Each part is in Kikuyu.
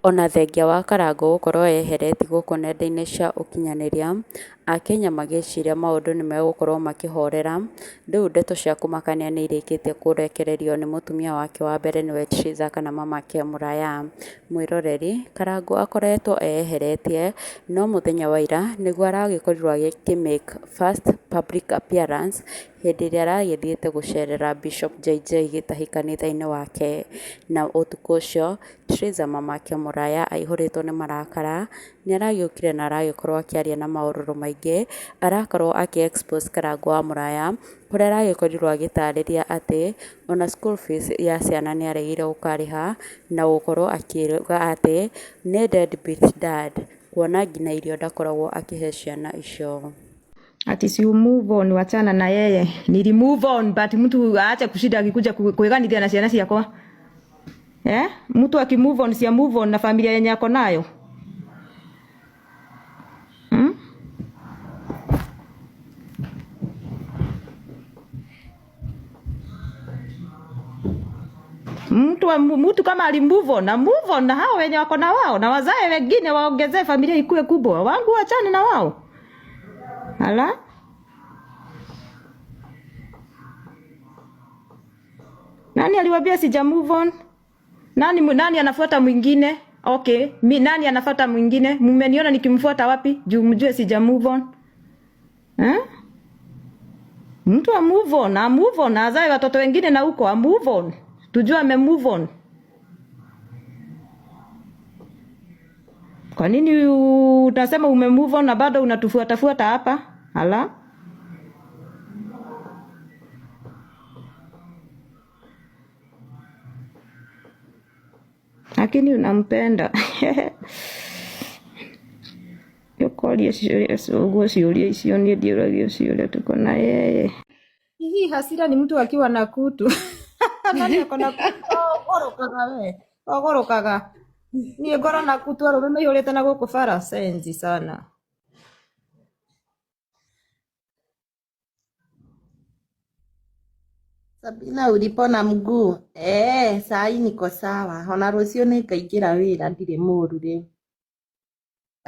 Ona thengia wa Karangũ gũkorwo eyeheretie gũkũ nenda-inĩ cia ũkinyanĩria, akenya magĩciria maũndũ nĩmegũkorwo makĩhorera, rĩu ndeto cia kũmakania nĩirĩkĩtie kũrekererio nĩ mũtumia wake wa mbere nĩwe Triza kana mamake Mũraya. Mwĩroreri, Karangũ akoretwo eyeheretie, no mũthenya wa ira nĩguo aragĩkorirwo agĩkĩ make first public appearance hĩndĩ ĩrĩa aragĩthiĩte gũcerera Bishop JJ Gĩtahi kanitha-inĩ wake. Na ũtukũ ũcio, Triza mamake Mũraya aihũrĩtwo nĩ marakara, nĩ aragĩũkire na aragĩkorwo akĩaria na maũrũrũ maingĩ, arakorwo akĩ expose Karangũ wa Mũraya, kũrĩa aragĩkorirwo agĩtarĩria atĩ, ona school fees ya ciana nĩ aregire gũkarĩha, na gũkorwo akiuga atĩ nĩ deadbeat dad, kuona nginya irio ndakoragwo akĩhe ciana icio. Ati si move on, wachana na yeye. Nili move on but mtu aache kushinda akikuja kuiganithia na ciana ciakwa. Eh? Mtu aki move on si move on na familia yenye ako nayo. Hmm? Mtu kama ali move on na move on na hao wenye wako na wao na wazae wengine waongezee familia ikue kubwa. Wangu wachane na wao. Ala? Nani aliwaambia sija move on? Nani anafuata mwingine? Okay, nani anafuata mwingine? Mmeniona nikimfuata wapi? Juu mjue sija move on. Eh? Mtu a move on, a move on, azae watoto wengine na huko a move on. Tujue ame move on. Kwa nini utasema ume move on na bado unatufuatafuata hapa? Ala? Lakini unampenda. Yokoria uguo ciũria icio niĩ ndiũragio ciũria tuko na yeye. Hii hasira ni mtu akiwa na kutu. Nani ako na kutu? Ogorokaga we. Ogorokaga. Niĩ ngoro na kutu arũme maihũrĩte na gũkũ bara senzi sana. Sabina ulipona mguu? Eh, saa hii niko sawa. Ona rũciũ nĩngaingĩra wĩra ndirĩ mũru rĩu.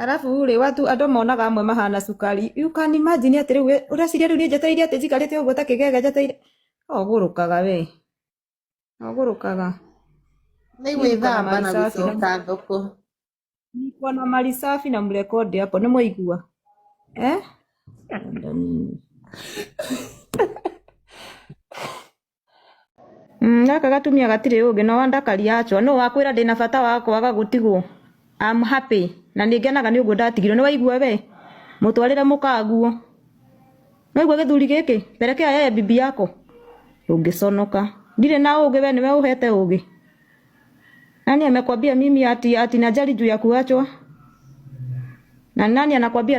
Arabu rĩ watu andũ monaga amwe mahana cukari. You can imagine atĩ rĩu ũreciria rĩu niĩ njetereire atĩ njikarĩte ũguo ta kĩgege njetereire. Ogũrũkaga we. Ogũrũkaga. Nĩ Niĩ niko na gwĩthamba mali na safi na gũcoka thoko. niko na mali safi na mrekodi hapo nĩ mwaigua. Eh? Gaka gatumia gatirĩ ũngĩ no wandakaria achwa no wakwĩra ndĩna bata wa kwaga gũtigwo. I'm happy na nĩ ngenaga nĩ ũguo ndatigirwo nĩ waigua we mũtwarĩre mũkaguo. Nĩ waigua gĩthuri gĩkĩ pelekea yeye bibi yako ũngĩconoka ndirĩ na ũgĩ we nĩwe ũhete ũgĩ. Nani amekwambia mimi ati najali juu ya kuachwa? Na nani anakwambia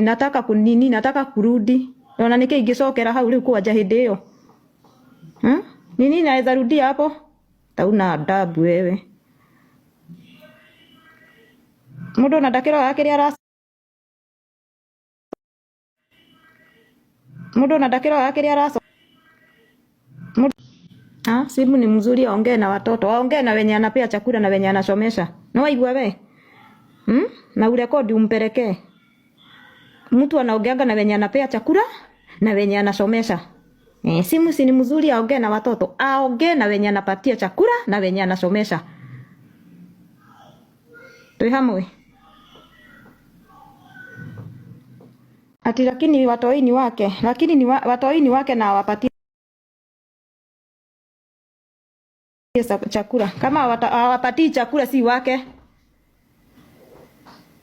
nataka kunini nataka kurudi? Ona nĩkĩ ingĩcokera hau rĩu kwanja hĩndĩ ĩyo? Hmm? Nini naweza rudia hapo? Tauna adabu wewe. Mũndũ ona ndakĩroraga kĩrĩa ara Mũndũ ona ndakĩroraga kĩrĩa araco Ah, simu ni mzuri aongee na watoto, aongee na wenye anapea chakula na wenye anasomesha. Na waigua we? Hmm? Na urekodi umpelekee. Mtu anaongeanga na wenye anapea chakula na wenye anasomesha. Eh, simu si ni mzuri aongee na watoto, aongee na wenye anapatia chakula na wenye anasomesha. Twĩ hamwe. Ati lakini watoi ni wake, lakini ni watoi ni wake na awapatie chakula. Kama hawapatii chakula si wake.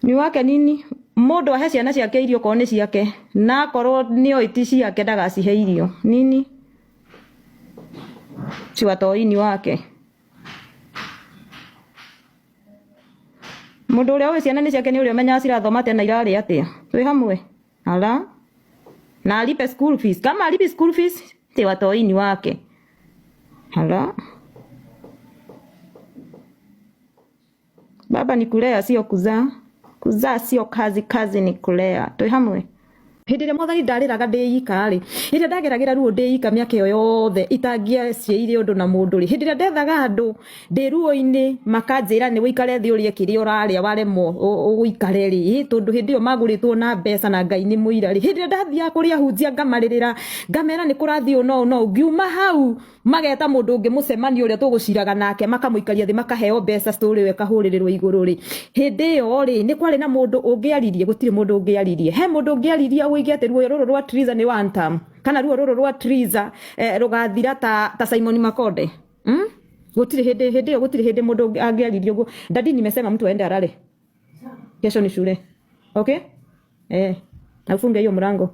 Ni wake nini? Mũndũ ahe ciana ciake irio korwo nĩ ciake, na akorwo nĩoĩ ti ciake ndagacihe irio. Nini? Si watoi ni wake. Mũndũ ũrĩa ũĩ ciana nĩ ciake nĩ ũrĩa ũmenyaga cirathoma atĩa na irarĩa atĩa. Twĩ hamwe? Ala. Na alipe school fees. Kama alipi school fees, ti watoi ni wake. Ala. Baba ni kulea sio kuzaa. Kuzaa sio kazi, kazi ni kulea. Twĩ hamwe? Hĩndĩ ĩrĩa mwathani ndarĩraga ndĩ ika rĩ, hĩndĩ ĩrĩa ndageragĩra ruo ndĩ ika mĩaka ĩyo yothe itangĩaciĩire ũndũ na mũndũ rĩ, hĩndĩ ĩrĩa ndethaga andũ ndĩ ruo-inĩ makanjĩra nĩ ũikare thĩ ũrĩe kĩrĩa ũrarĩa waremwo ũikare rĩ, tondũ hĩndĩ ĩyo magũrĩtwo na mbeca na Ngai nĩ mũira rĩ, hĩndĩ ĩrĩa ndathiaga kũrĩ ahunjia ngamarĩrĩra ngamera nĩ kũrathiĩ ũũ na ũũ na ũũ, ngiuma hau mageta mũndũ ũngĩ mũcemanio ũrĩa tũgũciraga nake makamũikaria thĩ makaheo mbeca story ĩyo ĩkahũrĩrĩrwo igũrũ rĩ, hĩndĩ ĩyo rĩ nĩ kwarĩ na mũndũ ũngĩaririe? Gũtirĩ mũndũ ũngĩaririe. He mũndũ ũngĩaririe ũige atĩ ruo rũrũ rwa Triza nĩ one term, kana ruo rũrũ rwa Triza rũgathira ta Simon Makonde? Gũtirĩ hĩndĩ, hĩndĩ ĩyo gũtirĩ hĩndĩ mũndũ angĩaririe ũguo. Daddy, nimesema mtu aende alale. Kesho ni shule. Okay? Na ufunge hiyo mlango.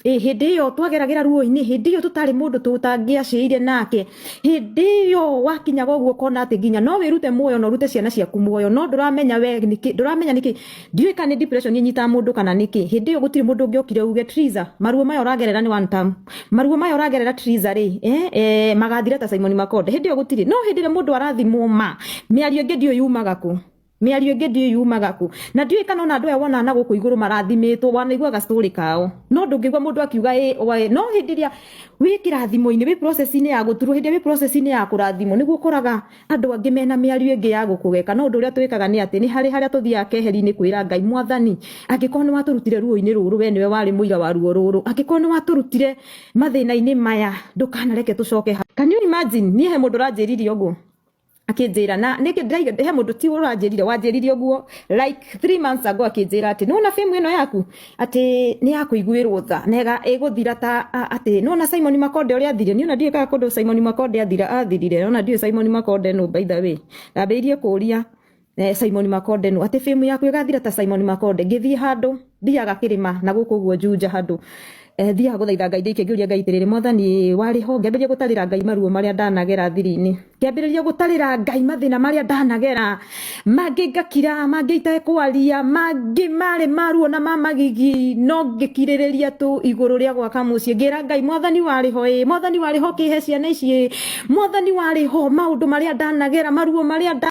Ĩ hĩndĩ ĩyo twageragĩra ruo-inĩ, hĩndĩ ĩyo tũtarĩ mũndũ tũtangĩaciĩire nake, hĩndĩ ĩyo wakinyaga ũguo ũkona atĩ nginya no wĩrute muoyo na ũrute ciana ciaku muoyo, no ndũramenya we nĩkĩ, ndũramenya nĩkĩ, ndiũĩ kana nĩ depression ĩnyitaga mũndũ kana nĩkĩ. Hĩndĩ ĩyo gũtirĩ mũndũ ũngĩokire uge Triza, maruo maya ũragerera nĩ one term, maruo maya ũragerera Triza rĩ, magathira ta Simon Makonde. Hĩndĩ ĩyo gũtirĩ. No hĩndĩ ĩrĩa mũndũ arathimwo ma, mĩario ĩngĩ ndiũĩ yumaga kũ, mĩario ĩngĩ ndiũĩ yumaga kũ, na ndiũĩ kana ona andũ aya wonaga na gũkũ igũrũ marathimĩtwo, wanaiguaga story kao, no ndũngĩigua mũndũ akiuga ĩ oe. No hĩndĩ ĩrĩa wĩ kĩrathimo-inĩ, wĩ process-inĩ ya gũturwo, hĩndĩ ĩrĩa wĩ process-inĩ ya kũrathimwo, nĩguo ũkoraga andũ angĩ mena mĩario ĩngĩ ya gũkũgeka. No ũndũ ũrĩa twĩkaga nĩ atĩ nĩ harĩ harĩa tũthiaga keheri-inĩ kwĩra Ngai, mwathani, angĩkorwo nĩ watũrutire ruo-inĩ rũrũ, we nĩwe warĩ mũira wa ruo rũrũ, angĩkorwo nĩ watũrutire mathĩna-inĩ maya, ndũkanareke tũcoke hau. Can you imagine? Niĩ he mũndũ ũranjĩrire ũguo akĩnjĩra, na nĩkĩ ndĩraiga he mũndũ ti ũranjĩrire, wanjĩrire ũguo like 3 months ago, akĩnjĩra atĩ nĩwona fame ĩno yaku atĩ nĩ ya kũiguĩrwo tha na ĩgũthira ta atĩ nĩwona Simon Makonde ũrĩa athire. Niĩ ona ndiũĩ kana kũndũ Simon Makonde athirire, ona ndiũĩ Simon Makonde nũ, by the way ndambĩrĩirie kũria Simon Makonde nũ, atĩ fame yaku ĩgathira ta Simon Makonde. Ngĩthiĩ handũ thiaga kĩrĩma na gũkũ ũguo Juja handũ thiaga gũthaitha Ngai ndĩike, ngĩũria Ngai atĩrĩrĩ, mwathani warĩ ho, ngĩambĩrĩria gũtarĩra Ngai maruo marĩa ndanagera thiri-inĩ, ngĩambĩrĩria gũtarĩra Ngai mathĩna marĩa ndanagera, mangĩ ngakira, mangĩ itekwaria, mangĩ marĩ maruo na ma magigi, no ngĩkirĩrĩria tu igũrũ rĩa gwaka mũciĩ. Ngĩra Ngai, mwathani warĩ ho ĩ, mwathani warĩ ho kĩhe ciana ici ĩ, mwathani warĩ ho maũndũ marĩa ndanagera, maruo marĩa nda